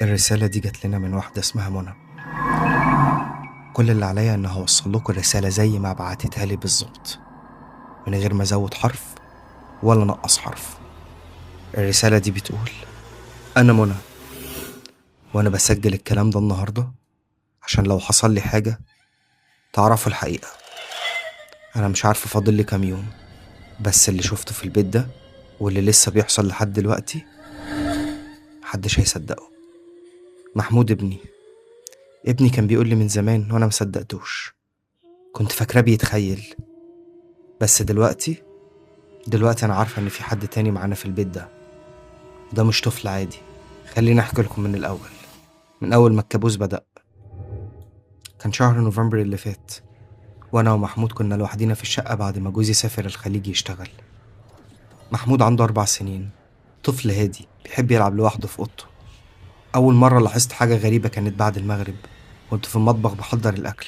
الرسالة دي جات لنا من واحدة اسمها منى. كل اللي عليا ان هوصل لكم الرسالة زي ما بعتتها لي بالظبط، من غير ما ازود حرف ولا نقص حرف. الرسالة دي بتقول: انا منى، وانا بسجل الكلام ده النهاردة عشان لو حصل لي حاجة تعرفوا الحقيقة. انا مش عارفة فاضل لي كام يوم، بس اللي شفته في البيت ده واللي لسه بيحصل لحد دلوقتي محدش هيصدقه. محمود ابني كان بيقول لي من زمان وانا مصدقتوش، كنت فاكراه بيتخيل، بس دلوقتي انا عارفة ان في حد تاني معانا في البيت ده، وده مش طفل عادي. خليني احكي لكم من الاول، من اول ما الكابوس بدأ. كان شهر نوفمبر اللي فات، وانا ومحمود كنا لوحدينا في الشقة بعد ما جوزي سافر الخليج يشتغل. محمود عنده 4 سنين، طفل هادي بيحب يلعب لوحده في اوضته. أول مرة لاحظت حاجة غريبة كانت بعد المغرب، كنت في المطبخ بحضر الأكل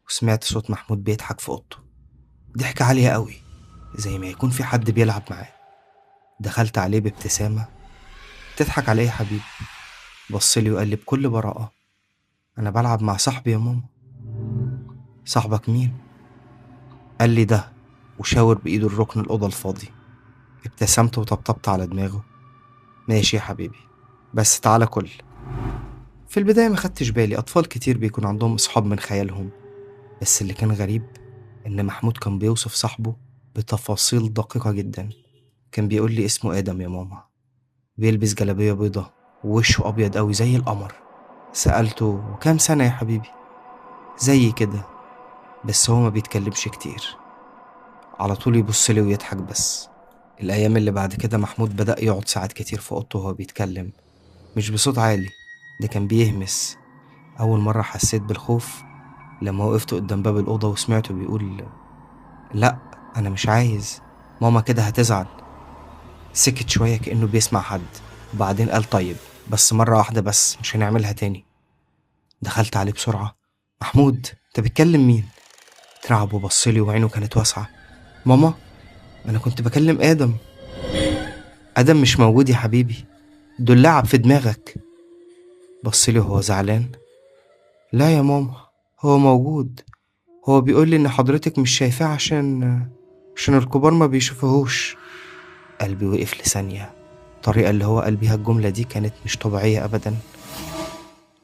وسمعت صوت محمود بيضحك في أوضته، ضحكة عالية قوي زي ما يكون في حد بيلعب معاه. دخلت عليه بابتسامة: تضحك على إيه يا حبيبي؟ بصلي وقال لي بكل براءة: أنا بلعب مع صاحبي يا ماما. صاحبك مين؟ قال لي ده، وشاور بإيده الركن الأوضة الفاضي. ابتسمت وطبطبت على دماغه: ماشي يا حبيبي، بس تعالى كل. في البداية ما خدتش بالي، أطفال كتير بيكون عندهم أصحاب من خيالهم، بس اللي كان غريب إن محمود كان بيوصف صاحبه بتفاصيل دقيقة جدا. كان بيقول لي اسمه آدم يا ماما، بيلبس جلابية بيضة ووشه أبيض أوي زي القمر. سألته: وكام سنة يا حبيبي؟ زي كده، بس هو ما بيتكلمش كتير، على طول يبص لي ويضحك بس. الأيام اللي بعد كده محمود بدأ يقعد ساعات كتير في أوضته وهو بيتكلم، مش بصوت عالي، ده كان بيهمس. أول مرة حسيت بالخوف لما وقفت قدام باب الأوضة وسمعته بيقول: لا أنا مش عايز، ماما كده هتزعل. سكت شوية كأنه بيسمع حد، وبعدين قال: طيب بس مرة واحدة بس، مش هنعملها تاني. دخلت عليه بسرعة: محمود انت بتكلم مين؟ اترعب وبصلي وعينه كانت واسعة: ماما أنا كنت بكلم آدم. آدم مش موجود يا حبيبي، دول لعب في دماغك. بصلي وهو زعلان: لا يا ماما هو موجود، هو بيقول لي إن حضرتك مش شايفاه عشان الكبار ما بيشوفوهوش. قلبي وقف لثانية، الطريقة اللي هو قال بيها الجملة دي كانت مش طبيعية أبدا.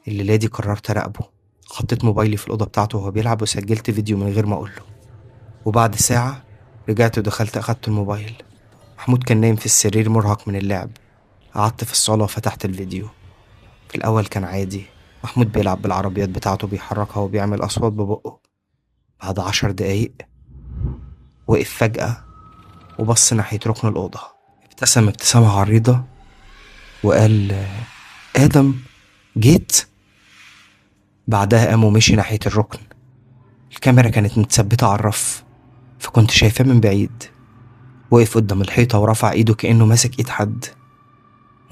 الليلة دي قررت أراقبه، حطيت موبايلي في الأوضة بتاعته وهو بيلعب وسجلت فيديو من غير ما أقوله. وبعد ساعة رجعت ودخلت أخدت الموبايل. محمود كان نايم في السرير مرهق من اللعب. قعدت في الصالة وفتحت الفيديو. في الأول كان عادي، محمود بيلعب بالعربيات بتاعته، بيحركها وبيعمل أصوات ببقه. بعد 10 دقايق وقف فجأة وبص ناحية ركن الأوضة، ابتسم ابتسامة عريضة وقال: آدم جيت؟ بعدها قام ومشي ناحية الركن. الكاميرا كانت متثبتة على الرف، فكنت شايفاه من بعيد. وقف قدام الحيطة ورفع ايده كأنه ماسك ايد حد،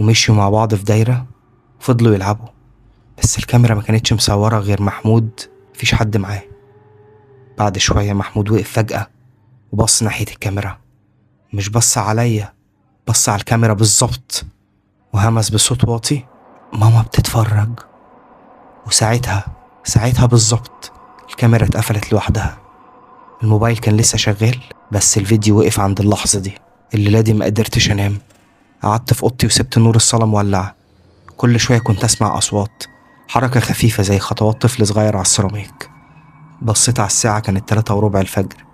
ومشيوا مع بعض في دايرة وفضلوا يلعبوا، بس الكاميرا ما كانتش مصورة غير محمود، مفيش حد معاه. بعد شوية محمود وقف فجأة وبص ناحية الكاميرا، مش بص عليا، بص على الكاميرا بالظبط، وهمس بصوت واطي: ماما بتتفرج. وساعتها بالظبط الكاميرا اتقفلت لوحدها. الموبايل كان لسه شغال، بس الفيديو وقف عند اللحظة دي. الليلة دي ما قدرتش انام، قعدت في اوضتي وسبت نور الصالة مولع. كل شوية كنت اسمع اصوات، حركة خفيفة زي خطوات طفل صغير على السيراميك. بصيت على الساعة، كانت 3:15 الفجر.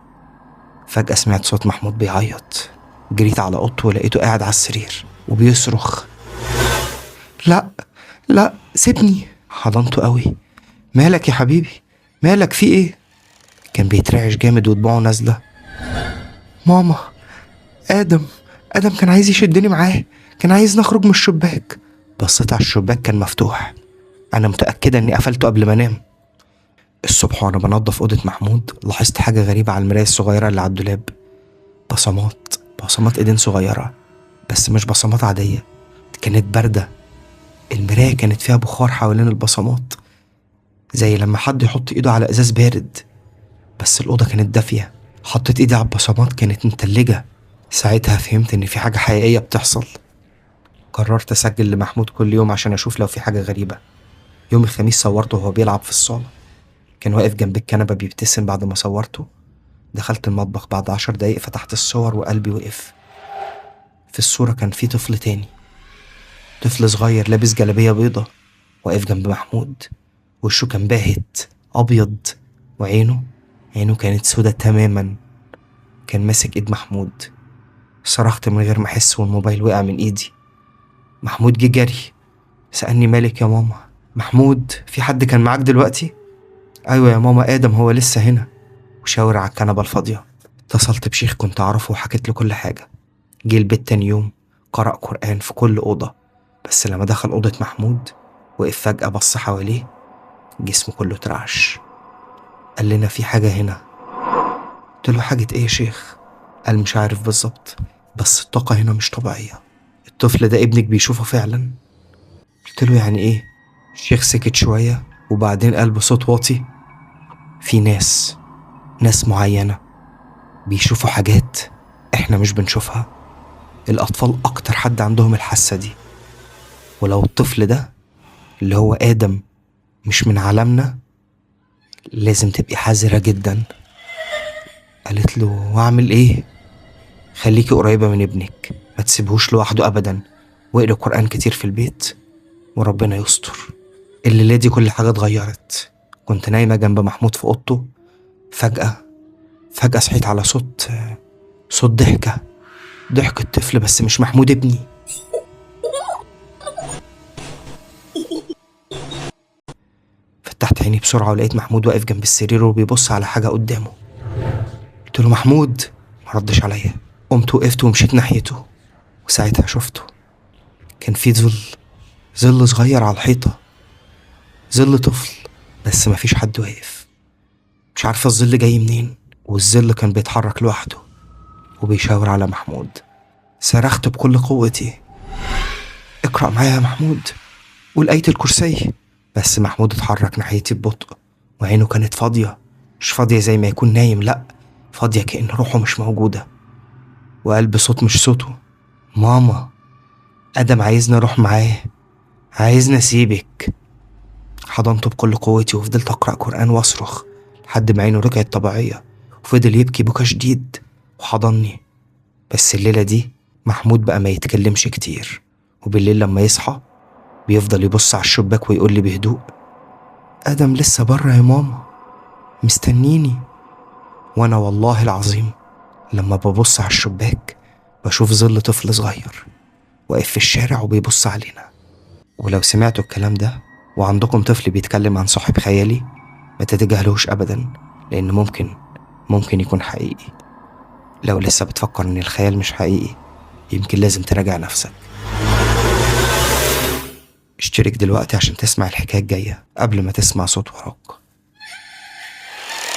فجأة سمعت صوت محمود بيعيط. جريت على اوضته ولقيته قاعد على السرير وبيصرخ: لا لا سيبني. حضنته قوي: مالك يا حبيبي، مالك، في ايه؟ كان بيترعش جامد ودموعه نازله. ماما آدم كان عايز يشدني معاه، كان عايز نخرج من الشباك. بصيت على الشباك كان مفتوح، انا متأكدة اني قفلته قبل ما انام. الصبح وانا بنظف اوضة محمود لاحظت حاجة غريبة على المراية الصغيرة اللي على الدولاب. بصمات ايدين صغيرة، بس مش بصمات عادية، كانت باردة. المراية كانت فيها بخار حوالين البصمات، زي لما حد يحط ايده على ازاز بارد، بس الأوضة كانت دافية. حطيت ايدي على البصمات كانت متلجة. ساعتها فهمت ان في حاجة حقيقية بتحصل. قررت أسجل لمحمود كل يوم عشان أشوف لو في حاجة غريبة. يوم الخميس صورته وهو بيلعب في الصالة، كان واقف جنب الكنبة بيبتسم. بعد ما صورته دخلت المطبخ بعد 10 دقايق، فتحت الصور وقلبي وقف. في الصورة كان في طفل تاني، طفل صغير لابس جلابية بيضة، واقف جنب محمود. وشه كان باهت أبيض، وعينه كانت سودة تماما. كان ماسك إيد محمود. صرخت من غير ما أحس والموبايل وقع من إيدي. محمود جه جري سألني مالك يا ماما؟ محمود في حد كان معاك دلوقتي؟ أيوة يا ماما، آدم هو لسه هنا. وشاور على الكنبة الفاضية. اتصلت بشيخ كنت أعرفه وحكيت له كل حاجة. جه البيت تاني يوم، قرأ قرآن في كل أوضة، بس لما دخل أوضة محمود وقف فجأة، بص حواليه، جسمه كله اترعش. قال لنا في حاجة هنا. قلت له حاجة ايه يا شيخ؟ قال مش عارف بالظبط، بس الطاقة هنا مش طبيعية. الطفل ده ابنك بيشوفه فعلا؟ قلت له يعني ايه؟ الشيخ سكت شوية وبعدين قال بصوت واطي، في ناس معينة بيشوفوا حاجات احنا مش بنشوفها. الأطفال أكتر حد عندهم الحاسة دي، ولو الطفل ده اللي هو آدم مش من عالمنا لازم تبقي حذرة جدا. قالت له واعمل ايه؟ خليكي قريبة من ابنك، ما تسيبهوش لوحده أبدا، واقري قرآن كتير في البيت وربنا يستر. الليلة دي كل حاجة اتغيرت. كنت نايمة جنب محمود في أوضته، فجأة صحيت على صوت ضحكة، ضحك الطفل، بس مش محمود ابني. فتحت عيني بسرعة ولقيت محمود واقف جنب السرير وبيبص على حاجة قدامه. قلت له محمود، ما ردش عليا. قمت وقفت ومشيت ناحيته، وساعتها شفته. كان في ظل صغير على الحيطة، ظل طفل، بس مفيش حد واقف. مش عارفة الظل جاي منين، والظل كان بيتحرك لوحده وبيشاور على محمود. صرخت بكل قوتي، اقرأ معايا يا محمود، قول آية الكرسي. بس محمود اتحرك ناحيتي ببطء، وعينه كانت فاضية، مش فاضية زي ما يكون نايم، لأ، فاضية كأن روحه مش موجودة. وقال بصوت مش صوته، ماما آدم عايزني أروح معاه، عايزني أسيبك. حضنته بكل قوتي وفضلت أقرأ قرآن وأصرخ لحد ما عينه رجعت طبيعية، وفضل يبكي بكا شديد وحضني. بس الليلة دي محمود بقى ما يتكلمش كتير، وبالليل لما يصحى بيفضل يبص على الشباك ويقول لي بهدوء، آدم لسه بره يا ماما، مستنيني. وأنا والله العظيم لما ببص على الشباك بشوف ظل طفل صغير واقف في الشارع وبيبص علينا. ولو سمعتوا الكلام ده وعندكم طفل بيتكلم عن صاحب خيالي، ما تتجاهلوش أبدا، لأن ممكن يكون حقيقي. لو لسه بتفكر إن الخيال مش حقيقي، يمكن لازم تراجع نفسك. اشترك دلوقتي عشان تسمع الحكاية الجاية قبل ما تسمع صوت وراك.